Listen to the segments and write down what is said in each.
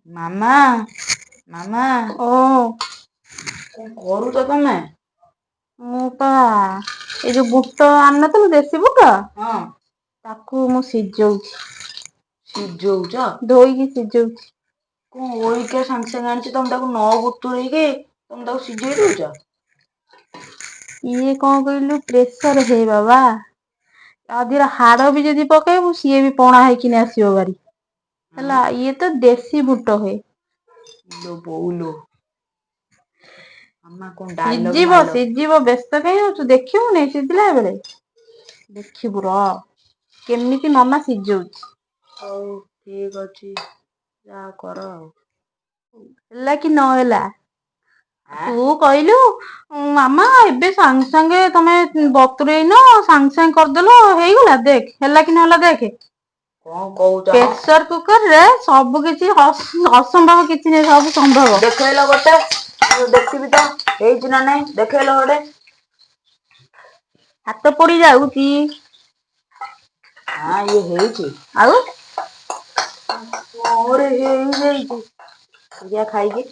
ମାମା, ମାମା। ଓ। କଣ କରୁଛ ତମେ? ମୁଁ ପା ଏଇ ଯୋଉ ବୁଟ ଆଣିନଥିଲୁ, ଦେଶୀ ବୁଟ, ହଁ। ତାକୁ ମୁଁ ସିଝଉଛି। ସିଝଉଛ? ଧୋଇକି ସିଝଉଛି। କଣ ଓଇକା ସାଙ୍ଗେ ସାଙ୍ଗେ ଆଣିଛି, ତମେ ତାକୁ ନ ବତୁରେଇକି ତମେ ତାକୁ ସିଝେଇ ଦଉଛ? ଇଏ କଣ କହିଲୁ, ପ୍ରେସର ହେ ବାବା, ତା ଦେହରେ ହାଡ ବି ଯଦି ପକେଇବୁ ସିଏ ବି ପଣା ହେଇକିନି ଆସିବ ଭାରି। ହେଲା, ଇଏ ତ ଦେଶୀ ବୁଟ ହେ। ଲୋ ବୋଉଲୋ, ମାମା କଣ ଡାଇଲଗ ସିଝିବ। ମାରିଲ? ସିଝିବ, ବ୍ୟସ୍ତ କାହିଁ ହଉଛୁ? ଦେଖିବୁ ନାଇଁ, ସିଝିଲା ବେଳେ ଦେଖିବୁ। ର, କେମିତି ମାମା ସିଝଉଛି। ହଉ, ଠିକ ଅଛି, ଯାହା କର ଆଉ। ହେଲା କି ନହେଲା? ଆଁ? ତୁ କହିଲୁ, ମାମା ଏବେ ସାଙ୍ଗେ ସାଙ୍ଗେ ତମେ ବତୁରେଇନ, ସାଙ୍ଗେ ସାଙ୍ଗେ କରିଦେଲ, ହେଇଗଲା। ଦେଖ ହେଲା କି ନହେଲା, ଦେଖେ। କଣ କହୁଛ ମ? ପ୍ରେସର କୁକର ରେ ସବୁ କିଛି, ଅସମ୍ଭବ କିଛି ନାହିଁ, ସବୁ ସମ୍ଭବ। ଦେଖେଇଲ ଗୋଟେ, ମୁଁ ଦେଖିବି ତ ହେଇଛି ନା ନାଇଁ। ଦେଖେଇଲ ଗୋଟେ। ହାତ ପୋଡି ଯାଉଛି। ହଁ, ଇଏ ହେଇଛି। ଆଉ। ମୋର ହେଇଯାଇଛି, ଦେଖିଆ ଖାଇକି।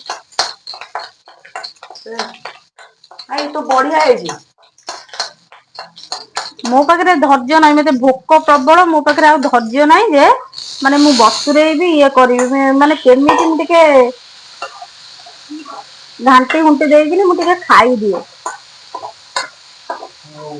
I ତ ବଢିଆ ହେଇଛି। ମୋ ପାଖରେ ଧୈର୍ଯ୍ୟ ନାହିଁ, ମତେ ଭୋକ ପ୍ରବଳ। ମୋ ପାଖରେ ଆଉ ଧୈର୍ଯ୍ୟ ନାହିଁ ଯେ ମାନେ ମୁଁ ବତୁରେଇବି, ଇଏ କରିବି, ମାନେ କେମିତି ମୁଁ ଟିକେ ଘାଣ୍ଟି ଘୁଣ୍ଟି ଦେଇକିନି ମୁଁ ଟିକେ ଖାଇଦିଏ। ହଉ।